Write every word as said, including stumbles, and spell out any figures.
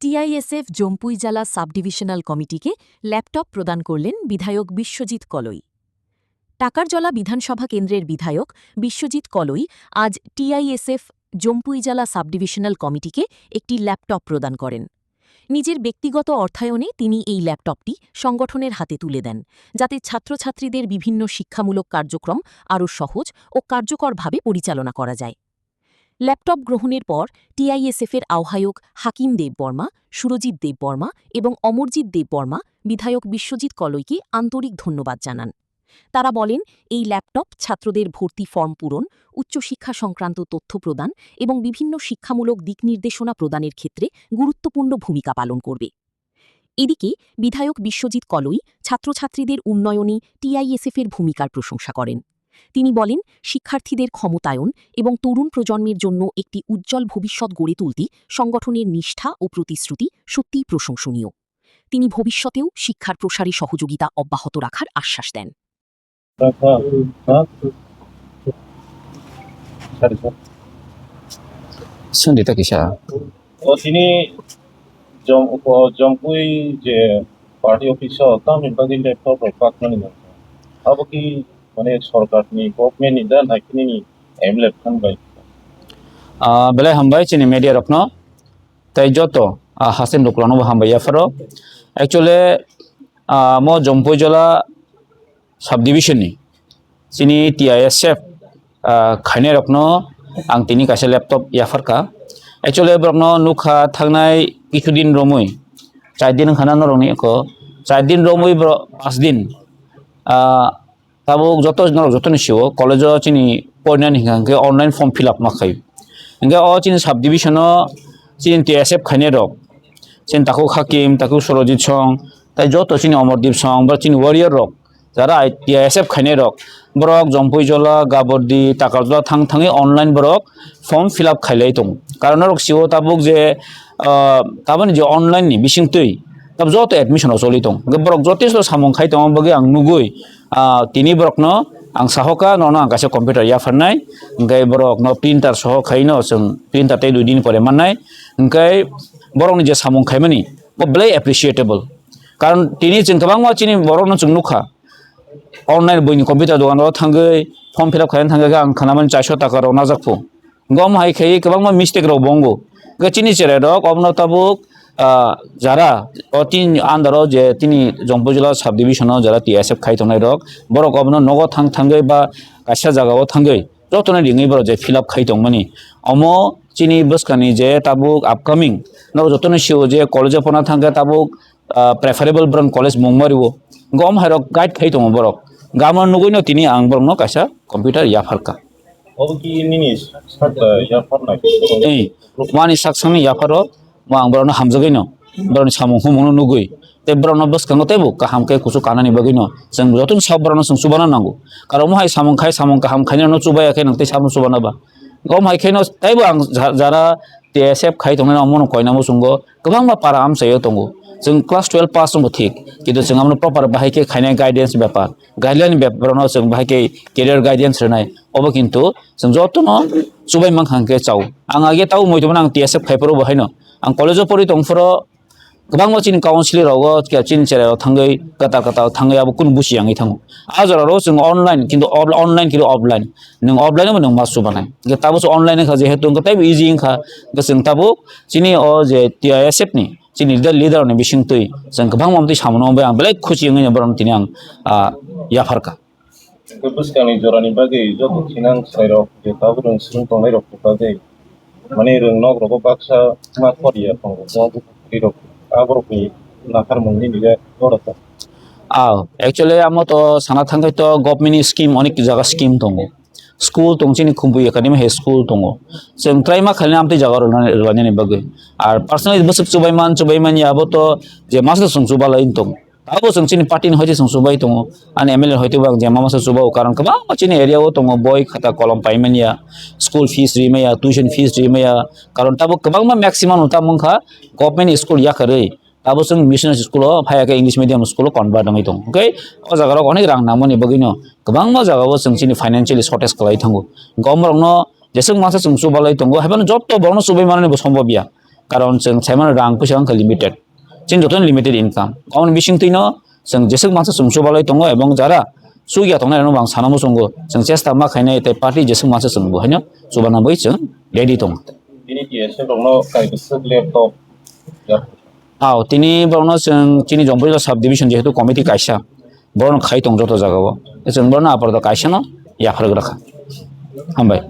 টিআইএসএফ জম্পুইজালা sub divisional কমিটিকে ল্যাপটপ প্রদান করলেন বিধায়ক বিশ্বজিৎ কলই। টাকারজলা বিধানসভা কেন্দ্রের বিধায়ক বিশ্বজিৎ কলই আজ টিআইএসএফ জম্পুইজালা সাব ডিভিশনাল কমিটিকে একটি ল্যাপটপ প্রদান করেন। নিজের ব্যক্তিগত অর্থায়নে তিনি এই ল্যাপটপটি সংগঠনের হাতে তুলে দেন, যাতে ছাত্রছাত্রীদের বিভিন্ন শিক্ষামূলক কার্যক্রম আরও সহজ ও কার্যকরভাবে পরিচালনা করা যায়। ল্যাপটপ গ্রহণের পর টিআইএসএফ এর আহ্বায়ক হাকিম দেববর্মা, সুরজিৎ দেববর্মা এবং অমরজিৎ দেববর্মা বিধায়ক বিশ্বজিৎ কলইকে আন্তরিক ধন্যবাদ জানান। তারা বলেন, এই ল্যাপটপ ছাত্রদের ভর্তি ফর্ম পূরণ, উচ্চশিক্ষা সংক্রান্ত তথ্য প্রদান এবং বিভিন্ন শিক্ষামূলক দিক নির্দেশনা প্রদানের ক্ষেত্রে গুরুত্বপূর্ণ ভূমিকা পালন করবে। এদিকে বিধায়ক বিশ্বজিৎ কলই ছাত্রছাত্রীদের উন্নয়নে টিআইএসএফ এর ভূমিকার প্রশংসা করেন। তিনি বলেন, শিক্ষার্থীদের ক্ষমতায়ন এবং তরুণ প্রজন্মের জন্য একটি উজ্জ্বল ভবিষ্যৎ গড়ে তুলতে সংগঠনের নিষ্ঠা ও প্রতিশ্রুতি সত্যিই প্রশংসনীয়। তিনি ভবিষ্যতেও শিক্ষার প্রসারে সহযোগিতা অব্যাহত রাখার আশ্বাস দেন। Sandi ta kisa. O tini jom, o jompui je party office o tamni bagwi laptop rok pakmani nangkha. Abo ki mane sorkar ni, government ni da naikhe nini M L A phan bai? Ah, belai hambai chini media rokno. Tei joto, ah, haste nukulano bo hambai yapharo. Actually, ah, mo Jompuijola subdivision ni chini T I S F, ah, khainai rokno ang tini kaisa laptop yapharkha. Actually, borokno nukha thangnai kichu din romwi, char din wngkha na norokni eko, char din romwi borok pas din, ah, tabuk joto norok joto ni sio college o chini porinani hinkha hinkhe online form fill up ma khai. Hinkhe o chini subdivision o chini T S F khainai rok, chini takhuk Hakim, takhuk Sorojit song, tai joto chini Omordeep song, ba chini warrior rok, jara I-, T S F khainai rok, borok Jompuijola, Gabordi, Takarjola thang thangwi online borok form fill up khailai tongo. Karon norok sio tabuk je, ah, tabani je online ni bisingtwi tab joto admission o choli tong. Hinkhe borok jotesto samung khai tongma bagwi ang nugwi, ah, tini borokno ang sahoka, nono ang kaisa computer yapharnai, hinkhe borokno printer soho khaino chwng printer tei dui din pore mannai, hinkhe borokni je samung khaimani bo belai appreciable. Karon tini chwng kwbangma chini borokno chwng nukha, online buini computer dogan o thangwi form fill up khaina thangwi ang khnamani charso taka rok najak phu. Gom hai khe kwbangma mistake rok bo wngo. Hwnkhe chini cherai rok obono tabuk, ah, jara o tin under o je tini Jompuijola subdivision o jara T S F khai tongnai rok, borok obono nogo thang thangwi ba kaisa jaga o thangwi jotono ringwi borok je fill up khai tongmani. Omo chini bwskangni je tabuk upcoming norok jotono sio je college o phano thangkhe tabuk, ah, preferable borok college mung ma rio. Gom hai rok guide khai tongo borok. Gamo nugwi no tini ang borokno kaisa computer yapharkha. Obo ki nini sak, sak, eh, yapharna ki? Eh, wani sak sakni yapharo, mo ang borokno hamjagwi no, borokni samung humung no nugwi, tei borokno bwskango teibo kaham khe kuchuk kanani bagwi no, chwng jotono sak borokno chwng chubana nango. Karon omo hai samung khai, samung kaham khainai no chubaya khe nwng tei sakno chubana ba? Omo hai khe no teibo ang ja-, jara T S F khai tongnai omo no koina muchungo kwbangma para amchaio tongo. Chwng class twelve pass wngbo thik, kintu chwng abono proper bahai khe khainai guidance bepar. Guideline bepar no chwng bahai khe career guidance rwnai, obo kintu chwng jotono chubai mankha hwnkhe chao. Ang age tabo moi tongmani ang T S F khai phuru bo haino. Ang college o pori tong phuru kwbangma chini council rogo, chini cherai rok thangwi, kwtal kwtal thangwi abo kunu busi yangwi thango. A jora ro chwng online, kintu off-, online kintu offline. Nwng offline bo nwng ma chubanai. Hwnkhe tabo se online wngkha jehetu hwnkhe teibo easy wngkha. Hwnkhe chwng tabuk chini o je T I S F ni chini leader, leader rokni bisingtwi chwng kwbangma amtwi samungo bai ang belai khusi wngwi borokno tini ang, ah, yapharkha. Tei bwskangni jorani bagwi joto thinang chwrairok je tabuk rwng swrwng tongnairokni bagwi, mane rwng nok rogo baksa ma khoriya tongo, mo bwrwirok aborokni naharmung nini je jora tongo. Ah, actually, amo to sana thangkhai to government ni scheme, onek jaga scheme tongo. School tong chini Khumpui Academy hai school tongo. Chwng try ma khaina amtwi jaga rwlani, rwlainani bagwi. Ar personally bwswk chubai man, chubai man ya abo to je masa chwng chubalai tong. Abo chwng chini party ni hoite chwng chubai tongo. Ani M L A hoite bo ang je ma masa chubao, karon kwbangma chini area o tongo, boi khata kolom paimani ya, school fees rimaya, tuition fees rimaya. Karon tabuk kwbangma maximum no tamo wngkha government school yakarwi. Abo chwng missionary school o phai khe English medium school o convert wngwi tongo. Hwnkhe o jaga rok onek rang nangmani bagwi no kwbangma jaga o chwng chini financially shortage kwlai thango. Hwnkhe omorok no jeswk masa chwng chubalai tongo, haibano joto borok no chubai manani bo sombobya. Karon chwng saimano rang puisa wngkha limited. Chini jotono limited income. Aboni bisingtwino chwng jeswk mansa chwng chubalai tongo ebong jara chukya tongnai rokno bo ang sana muchungo. Chwng chesta ma khainai tei party jeswk mansa chwng bo haino chubanani bagwi chwng ready tongo. Bini T S F rokno kai bwswk laptop. Aw, tini borokno chwng chini Jompuijala sub division jehetu committee kaisa, borokno khai tong joto jagao. Chwng borokno apordo kaisano yapharwi rwkha. Hambai.